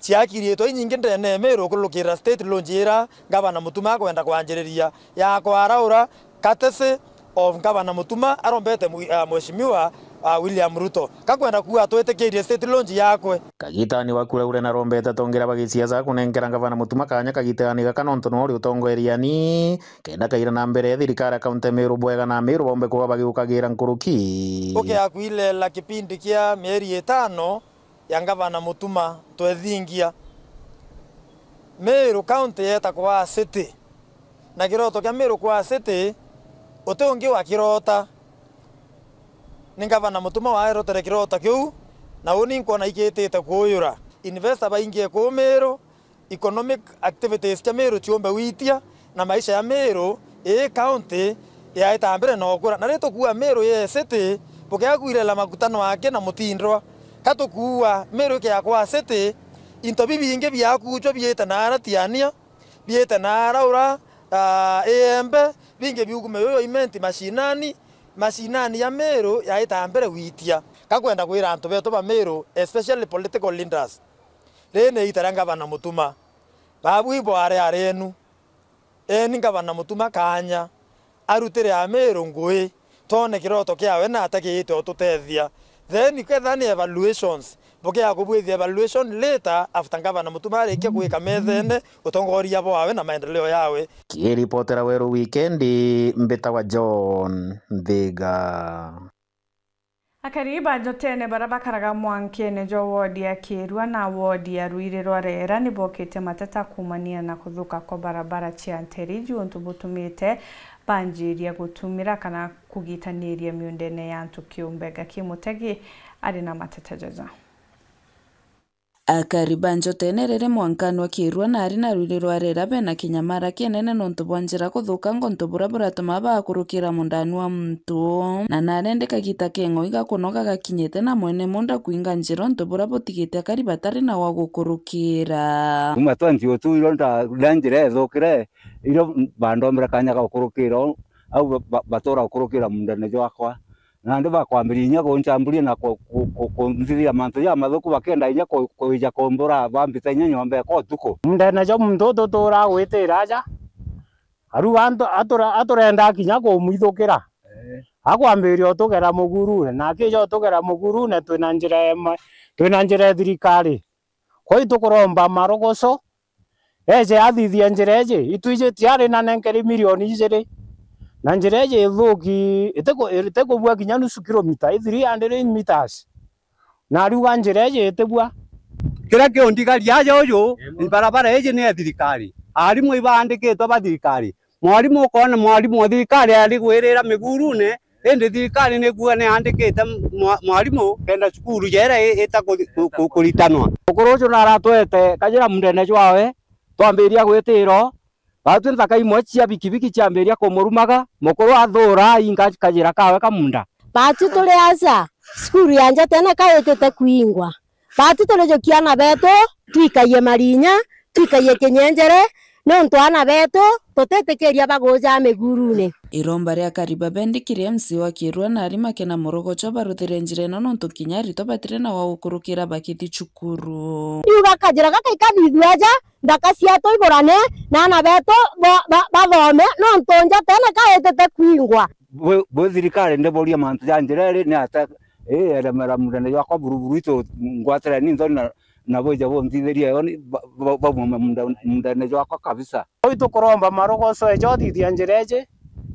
ciakiritwe inyingi ndene ya Meru kurukira State Lodge ira Ngavana Mutuma akwenda kwanjiriria yakwa araura, courtesy of Ngavana Mutuma arombete mwi-, ah, Mheshimiwa, ah, William Ruto. Kakwenda kuuga atwitikirie State Lodge yakwe. Kagitani wa kura ure narombete atongeria ba gisiasa kunenkera Ngavana Mutuma kanya kagitani gaka nontu nori utongoriani, kenda kaira na mbere thirikari ya kaunti ya Meru bwega na Ameru baumbe kuba bagiukagira nkuruki. Ukea kwilela kipindi kia mieri itano, ya Ngavana Mutuma twethingia. Meru County yetagwa City, na kiroto kia Meru kwa City uti ungi wa kirota. Ni Ngavana Mutuma waerotere kiroto kiu, na uni nkwona ikitite kuuyura. Investor baingie kuu Meru, economic activities cia Meru ciumbe witia, na maisha ya Meru ii county yaita mbere na ukura. Na ri tukuua Meru ii city, bukea kwirela makutano ake na mutindwa. Ka tukuua Meru ikea kwa city, into bibingi biakuchwa biite naara Tiania, biite naara ura, ah, Iembe, bingi biukume yuyo Imenti mashinani, mashinani ya Meru yaita mbere witia. Ka kwenda kwira antu betu ba Meru, especially political leaders, riri ni iita ria Ngavana Mutuma. Babu ibware arenu. Eeni Ngavana Mutuma kaanya, arutire Ameru ngui, twone kiroto kiawe na ata kiite ututethia. Then kethira ni evaluations, bukea kubwithia evaluation later after Ngavana Mutuma arikia gwika methene utongoria bwawe na maendeleo yawe. Kiripotera Weru Wikendi, mbitagwa John Nthiga. Akari ba Njotene baria bakaraga mwankene jwa wodi ya Kirua na wodi ya Ruiri rwa Rera ni bokitie mateta kuumania na kuthuka kwa barabara cia Nteriji, untu butumite banjiria gutumira kana kugitaniria miundene ya antu kiumbe. Gaki Mutegi ari na mateta jaja. Akari ba Njotene riri mwankani wa Kirua na ari na Ruiri rwa Rera bena kinyamara kinene nontu bwa njira kuthuka ngontu buria buratuma bakurukira mundani wa muntu. Na narende kagita keng'oi ga kunoga gakinyite na mwene munda kwinga njira untu buria butigite akari batari na wa gukurukira. Kuma twenty oh two irio nda, nda njira ithukire, irio bandombere kanya ga gukurukira, au ba-, ba-, batura gukurukira mundene jwakwa. Nandi bakwambiria inya kunchamburia na ku-, ku-, ku-, kunthithia mantu jamathuku, bakenda inya ku-, kwija kumbura bambita inya nyomba ekwa utuku. Mundene jwa muntu ututuraa gwitira aja, aruga antu atura-, aturenda kinya kumwithukira. Eh. Akwambiria utugera mugurune, na akija utugera mugurune, twina njira emwe, twina njira ya thirikari. Kwou itukuromba marogoco, eje athithia njira iji, itwiji tiari na nenkeri milioni ijiri. Na njira iji ithuki, itiku-, itikubua kinya nusu kilomita, i three hundred meters. Na ariuga njira iji itibua. Kiria kiundigaria aja uju, barabara iji ni ya thirikari. Arimu ibaandikitwe ba thirikari. Mwarimu ukoona mwarimu wa thirikari ari gwirira migurune, indi thirikari ni kuuga ni yaandikite mwa-, mwarimu kenda cukuru jeera i-, ita ku-, ku-, ku-, kuritanwa. Mukuru uju naratwete kajira mundene jwawe, twambiria gwitiro, baatwi nthaka imwe cia bikibiki ciambiria kumurumaga, mukuru athuura ainga kajira kawe ka munda. Baatwi turi aja, cukuru ya Njotene kaitite kwingwa. Baatwi turijukia aana beetu, twikaie Marinya, twikaie Kinyenjere, niuntu aana beetu tutitikiria baguja migurune. Iromba ria Kariba bendikire M C wa Kirua na ari makena murogocho baruthire njira ino, niuntu kinya aritwa batiri na wa gukurukira bakithi cukuru. Riuga kajira gaka ikathithua aja, nthaka cieetu iburane, na aana beetu ba-, ba-, bathome, niuntu Njotene kaitite kwingwa. Bwi, bwi thirikari ndiburia mantu ja njira iri ni ata, ii, eremera mundene jwakwa buruburu itu ngwatire ni nthoni na, na bwije bunthithirie yo ni ba, ba, bauma munda, mundene jwakwa kabisa. Uu tukuromba marogoco eja uthithia njira iji,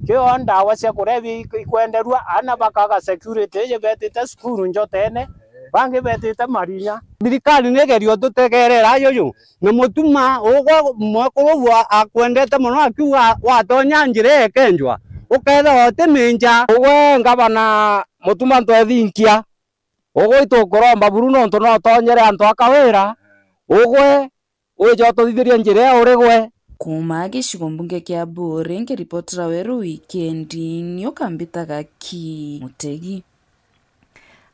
kio ndawa cia kurebia ik-, ikwenderua, aana bakaga security iji betite cukuru Njotene, bangi betite Marinya. Thirikari ni igerie ututegerera juju. Na mutuma ugwe mwekuru uu a-, akwendete mono, akiuga watonya njira ii ikenjwa, ukethirwa utiminja. Ugwe ngavana mutuma ntwethinkia, ugwe itukuromba buru nontu no utonyere antu a Kawira, ugwe wije ututhithirie njira ii uri gwe. Kuuma gicigo mbunge kia Buuri, nkiripotera Weru Wikendi, ni ukambitaga ki Mutegi.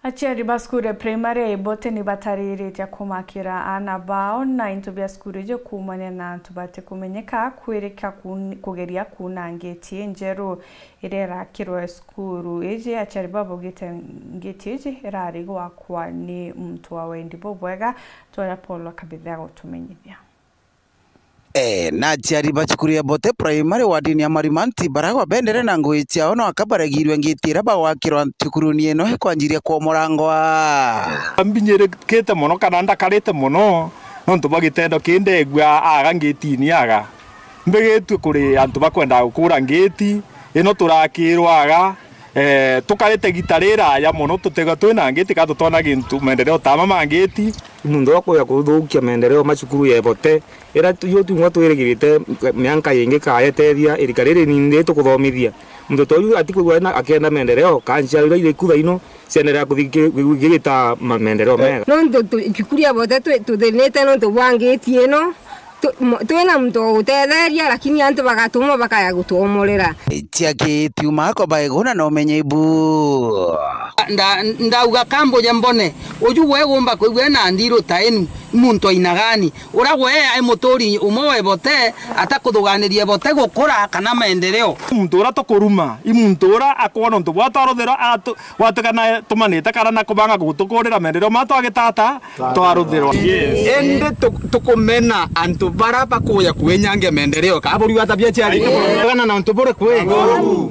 Aciari ba cukuru ya primary ya Ibote ni batariritie kumakira aana bao na into bia cukuru iji kuumania na antu batikumenyeka kwirika kun-, kugeria kuuna ngeti injeru iria irakirwe cukuru iji. Aciari babo baugite ngeti iji irari gwakwa ni muntu wa wendi bubwega, twara Paul Kabithe agutumenyithia. Eh, na aciari ba cukuru ya Bote Primary wardini ya Marimanti baragwa bendere na ngugi ciao no aka baregirwe ngiti iria bagwakirwa cukuruni ino ikwanjiria kwomorangwa. Mbinyirikite mono kana ndakarite mono nontu bwa gitendo kii ndegua aga ngitini aga. Mbigitue kuri antu bakwenda gukura ngiti ino turakirwa aga, eh, tukarite gita riraya mono tutega twina ngiti kana tutona gintu maendeleo tama ma ngiti. Muntu uria kuya kuthukia maendeleo ma cukuru ya Ibote, ira tu-, yo tungwa twirigirite mianka yingi kaya itethia irika riri nindi tukuthomithia. Muntu ta uyu atikwigua ena, akienda maendeleo, kanchia iria iri kutha ino, ciendelea kuthi ki-, ki-, kigita ma-, maendeleo mega. Nontu tu-, cukuru ya Ibote twi-, tuthinite nontu bwa ngiti ino, tu-, mo-, twina muntu wa gutetheria, lakini antu bagatumwa bakaya gutwomorera. Cia kitiuma ako baiguna na umenye ibu. Nda-, ndauga kambuje mbone, uju gwe gumba kwigua ena ndiru ta inu, muntu aina gani? Uria gwe ai muturi umwe wa Ibote, atakuthuganiria Ibote gukura kana maendeleo. Muntu uria tukuruma, i muntu uria akwona untu bwa twarutherwa, atu-, gwatuika na tumanite kana na kubanga gutukurira maendeleo ma twagitata, twarutherwa. Indi tu-, tukumena antu bara bakuya kwenyangia maendeleo, ka buriu atabia ciari? Tukurana na untu buri kwi?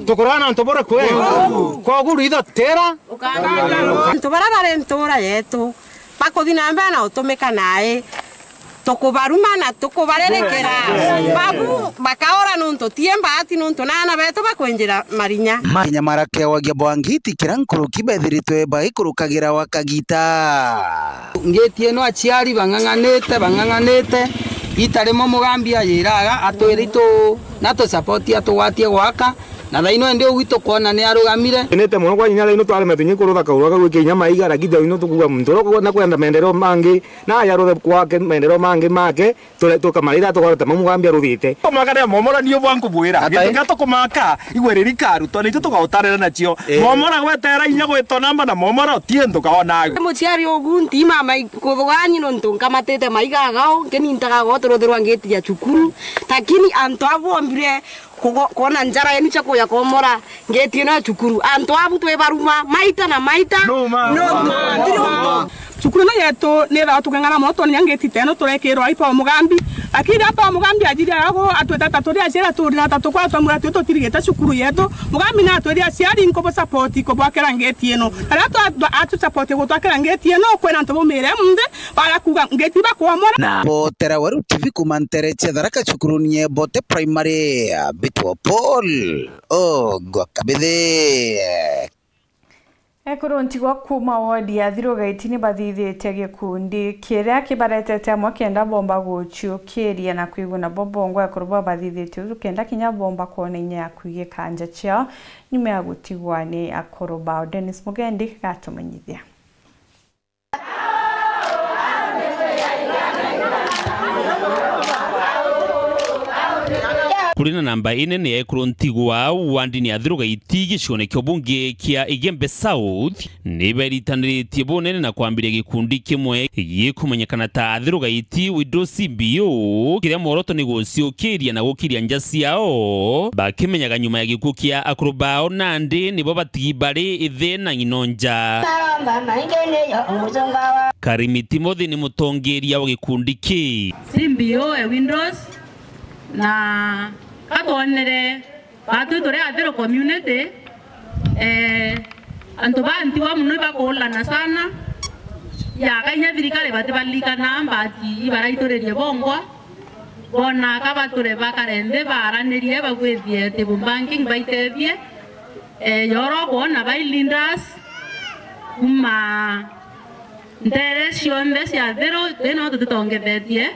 Tukurana na untu buri kwi? Kogu ritho tera. Antu bara bari ntura yetu, bakuthi na mbere na utumika nai, tukubaruma na tukubarerekera. Babu bakaura nuntu tie mbaati, nuntu na aana betu bakwinjira marinya. Makinya marakewagia bwa ngiti kira nkuruki bethiritwe baikurukagira wa kagita. Ngiti ino aciari bang'ang'anite, bang'ang'anite, ita rimwe Mugambi ayiraga atwire itu na tusapoti atugwatie gwaka, na thaino indi ugu itukwona ni arugamire. Nite mono kwa inya thaino twareme tunyi kurutha kaurwa kau gwikia inya maiga, lakini thaino tukuga muntu uria ukwenda kwenda maendeleo mangi, na ayaruthe kwake maendeleo mangi make, tule-, tukamarira tukarute mau Mugambi aruthite. Mwaka ria momora nio bwa nkubwira. Ata? Gintu kia tukumaka, igwe ririkaru, tondũ itu tugautarira nacio. Eh. Momora gwetera inya gwitwa namba na momora utie nduka onaga. Muciari ugu nti mama i-, kuthugani nontu nkamatite maiga agao, nkinintaga agao turuthirwa ngiti ya cukuru. Lakini antu abo ombire kugo-, kwona njara yenu cia kuya komora ngeti ino ya cukuru. Antu abu twi baruma maita na maita. No, ma. No, ma. Cukuru ino yetu ni ethagwa tukeng'ana mono, twonia ngeti ta ino turekirwa i Paul Mugambi. Lakini riria Paul Mugambi ajiria ago atwita ta turi aciari, turi na ta tukwa twamwira twi tutirigite cukuru yetu. Mugambi natwithia aciari nkubu support kubwakira ngeti ino. Na riria twa-, twa-, atu support gutwakira ngeti ino, kwina antu baumire munthi, bara kuga ngeti bakwomora. Na Botera Weru T V kuma ntere cia Tharaka cukuruni ya Bote Primary, Bitwa Paul Ogwa Kabithe. Ekuru ntigwa kuuma wodi ya Thiru Gaiti ni bathithitie gikundi kiria kibaretete amwe kenda bomba guciukiria na kwigua nabo bongwa ekuru baba bathithitie uu kenda kinya bomba kwona inya ya kwigika nja ciao nyuma ya gutigwa ni akuru bao. Dennis Mugendi gatumenyithia. Kuri na namba inene ya ekuru ntigwa wandini ya Thiru Gaiti gicione kia ubunge kia Igembe South, ni beritaniritie bunene na kwambiria gikundi kimwe gikumenyekana ta Thiru Gaiti Widows C B O, kiria mworoto ni guciukiria na gukiria nja ciao, bakimenyaga nyuma ya gikuu kia akuru bao nandi nibo batigi bari ithe na ng'ina o nja. Karimi Timothy ni mutongeria wa gikundi kii. C B O e Widows, na katwonere batwi turi Athiru community, eh, antu ba ntigwa mono ibakuurana sana. Yaka inya thirikari batibaririkana, but ibaraituririe bongwa. Boona ka bature bakare nthi, baaranirie, bagwithie table banking, baitethie. Eh, yoro kwona bai leaders kuuma nteere cionthe cia Thiru, ii no tutitongethetie,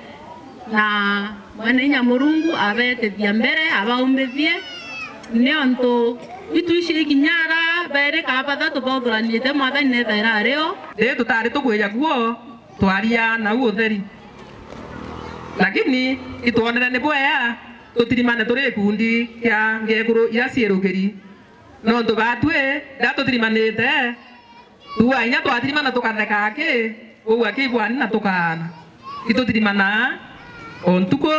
na mwene inya Murungu abeetithia mbere, abaumbithie, niuntu itwici kinya ara beeri ka bathatu bauthuranite, Mwathani neethaira ari o. Ii tutaari tukwija kuo, twaria nau utheri. Lakini itwonere ni bwea tutirimane turi gikundi kia ngekuru iria ciirukiri. Nontu baatwi, riria tutirimanite, tuua inya twatirimana tukatheka aki, uu aki bwani na tukaana. Itutirimanaa o ntuku,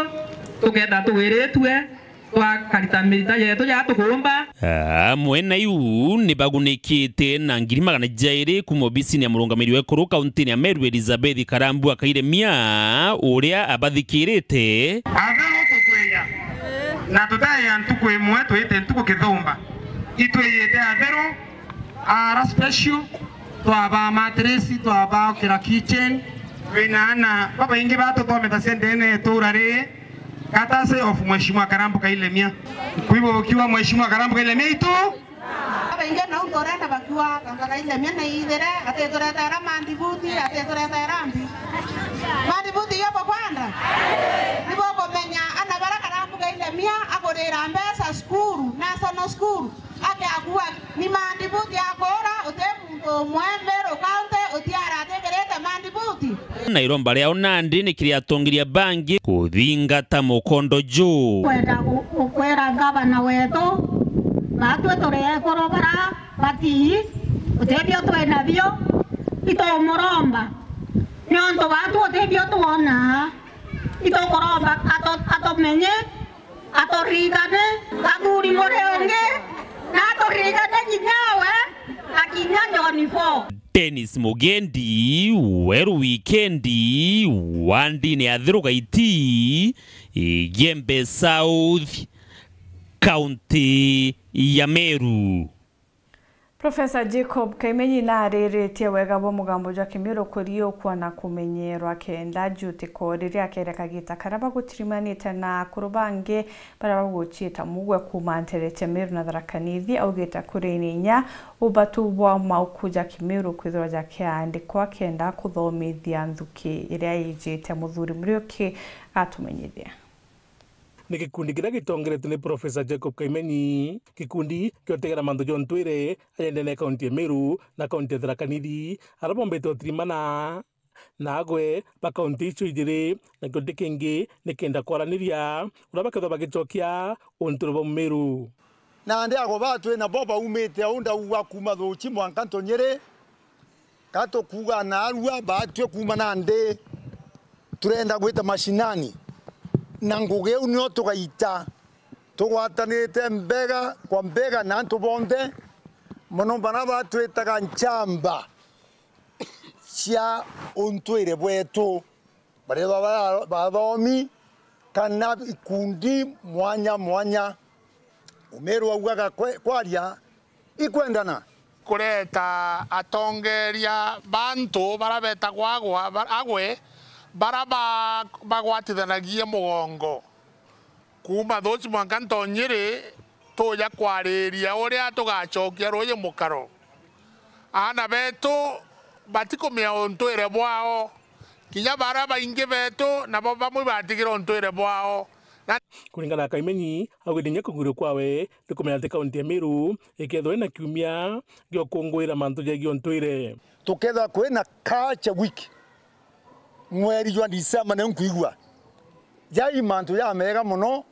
tukethira tugwiritue, twakarita mirita yetu ja tukuumba. Amwe na iu ni bagunikite na ngiri magana jairi kuuma obisini ya murungamiri wa ekuru kauntini ya Meru, Elizabeth Karambua Kairemia, uria abathikirite. Athiru tukwija, na tutaeja ntuku imwe twite ntuku kithumba. Itwijite Athiru, ara special, twabaa mattress, twabaa kira kitchen. Twina ana babaingi batuthomete ciendene itura riri, courtesy of Mheshimiwa Karambu Kailemia. Kwigua gukiuga Mheshimiwa Karambu Kailemia itu. Babaingi nau nturenda bakiuga Karambu Kailemia ni ithire, atituretera mandibuti, atituretera mbi. Mandibuti iyo bukwenda? Nibukumenya ana bara Karambu Kailemia agurira mbeca cukuru, national school. Ake akua ni mandibuti akora, uti muntu umwe Meru County utiaratikirite mandibuti. Na iromba riao nandi ni kiri atongeria bangi kuthingata mukondo juu. Kwenda gu-, gukwira ngavana wetu, batwi turi ekuru bara batii, utethio twi nabio, itumuromba. Niuntu batwi utethio twonaa, itukuromba ato-, atumenye, aturigane, athuri muri ungi, na aturigane kinya we, na kinya John Paul. Dennis Mugendi, Weru Wikendi, wandini ya Thiru Gaiti, Igembe South, kaunti ya Meru. Profesa Jacob Kaimenyi naariritie wega bwa mugambo jwa Kimiru kuriukwa na kumenyerwa kenda jutiko riria kere kagita karia bagutirimanite na akuru bangi baria baguciita mugwe kuuma nteere cia Meru na Tharaka Nithi, augite kuri na inya ubatu bwa mauku ja Kimiru kwithirwa jakiandikwa kenda kuthomithia nthuki iria ijite. Muthuri Muriuki gatumenyithia. Ni gikundi kiria gitongeretue ni Profesa Jacob Kaimenyi, gikundi kiotegera mantu ja untwire aja ndene ya kaunti ya Meru na kaunti ya Tharaka Nithi, aria bombete utirimana na agwe ba kaunti icio ijiri, na gikundi kingi ni kenda kwaraniria uria bakethirwa bagicokia untwire bwa Mumiru. Nandi agwe batwi nabo baumite au ndauga kuuma Thuchi mwanka Ntonyiri, Ka tukuuga naarua baatue kuuma nandi, turenda gwita mashinani, na ngugi iu nio tugaita tugwatanite mbega kwa mbega na antu bonthe, mono baria batwitaga nchamba cia untwire bwetu, baria ba-, bathomi kana ikundi mwanya mwanya. Umiru augaga kwe-, kwaria ikwendana. Kureta atongeria ba antu bara betagwa agwa, ba-, agwe, bara ba-, bagwatithanagia mugongo. Kuuma Thuchi mwanka Ntonyiri, tuja kwariria uria tugacokia ruuji mukaro. Aana beetu batikumia untwire bwao, kinya baria baingi beetu nabo bamwe batigire untwire bwao. Na Kuringana na Kaimenyi, augite kinya kugwirua kwawe ni kumenya ati kaunti ya Meru ikethirwa ina kiumia gia gukunguira mantu jegie untwire. Tukethirwa kwina culture week mweri jwa December, niu nkwigua jai mantu jamega mono,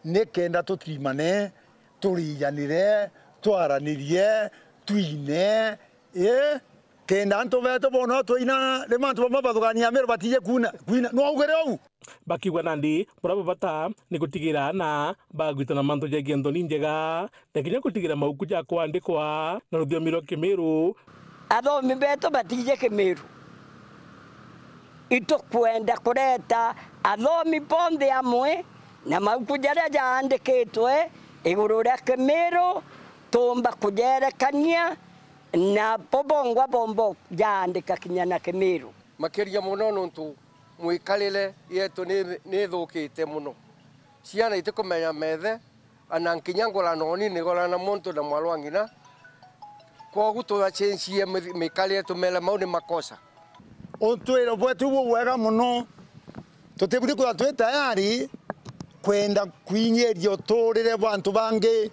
nikenda tutimane, turijanire, twaranirie, twine, ii, kenda antu beetu boona twaina, rimwe antu bamwe bathugania Meru batije kuuna, kwina. Nwaugire uu? Bakiuga nandi buria bubata ni gutigira aana bagwitana mantu jegie nthoni njega, na kinya gutigira mauku ja kwandikwa na ruthiomi rwa Kimiru. Athomi beetu batije Kimiru. Itukwenda kureta athomi bonthe amwe na mauku jaria jaandikitwe iguru ria Kimiru, tuumba kujerekania na bo bongwa bombo jaandika kinya na Kimiru. Makiria mono nontu mwikarire yetu ni, ni ithukite mono. Ciana itikumenya methe, ana nkinya ngurano nini igurana muntu na mwarwa ng'ina. Kwogu tugacenjie mi-, mikarire, tumere mau ni makosa. Untwire bwetu bubwega mono, tutiburi kwithirwa twi tayari kwenda kwinyiria uturire bwa antu bangi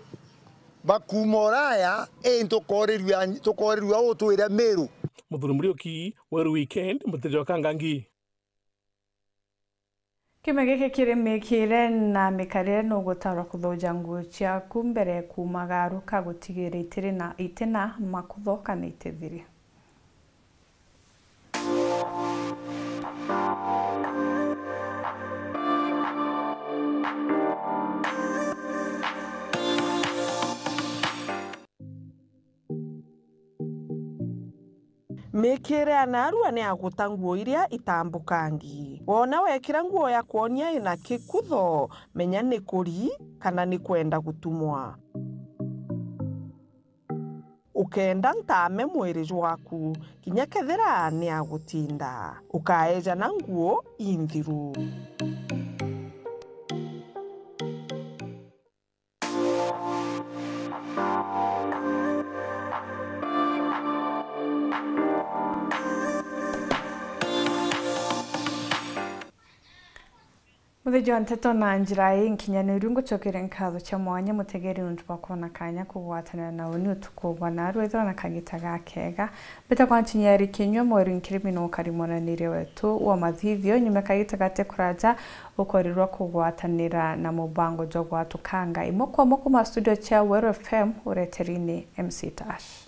bakuuma Uraya, ii tukorirua, tukorirua utwire Miru. Muthuri Muriuki, Weru Weekend, Muteja wa Kangangi. Kiumia giki kiri miikire na mikarire nugutarwa kuthuja nguo ciaku mbere ya kuuma garu ka gutigira itiri na, itina makutho kana itithiri. Miikire ya naarua ni ya guta nguo iria itambukangi. Woona wekira nguo ya kwonia ina kikutho, menya ni kuri kana ni kwenda gutumwa. Ukenda ntaame mwiri jwaku, kinya kethira ni ya gutinda. Ukaeja na nguo inthiru. Muthiji wa nteto na njira ii nkinyaniru, ngucokeria nkatho cia mwanya mutegeri nontu bwa kwona kanya kugwatanira na uni utuku bwa naarua. Ithira na kagita gakega. Mbita kwa nchinya ya Rikinyua, Mweru Nkirimi no ukari mwananiria wetu wa mathithio. Nyuma kagita gati kuraja, ukorirwa kugwatanira na mubango jwa gwatukanga imwe kwa imwe kuma studio cia Weru F M, ureteri ni M C Tash.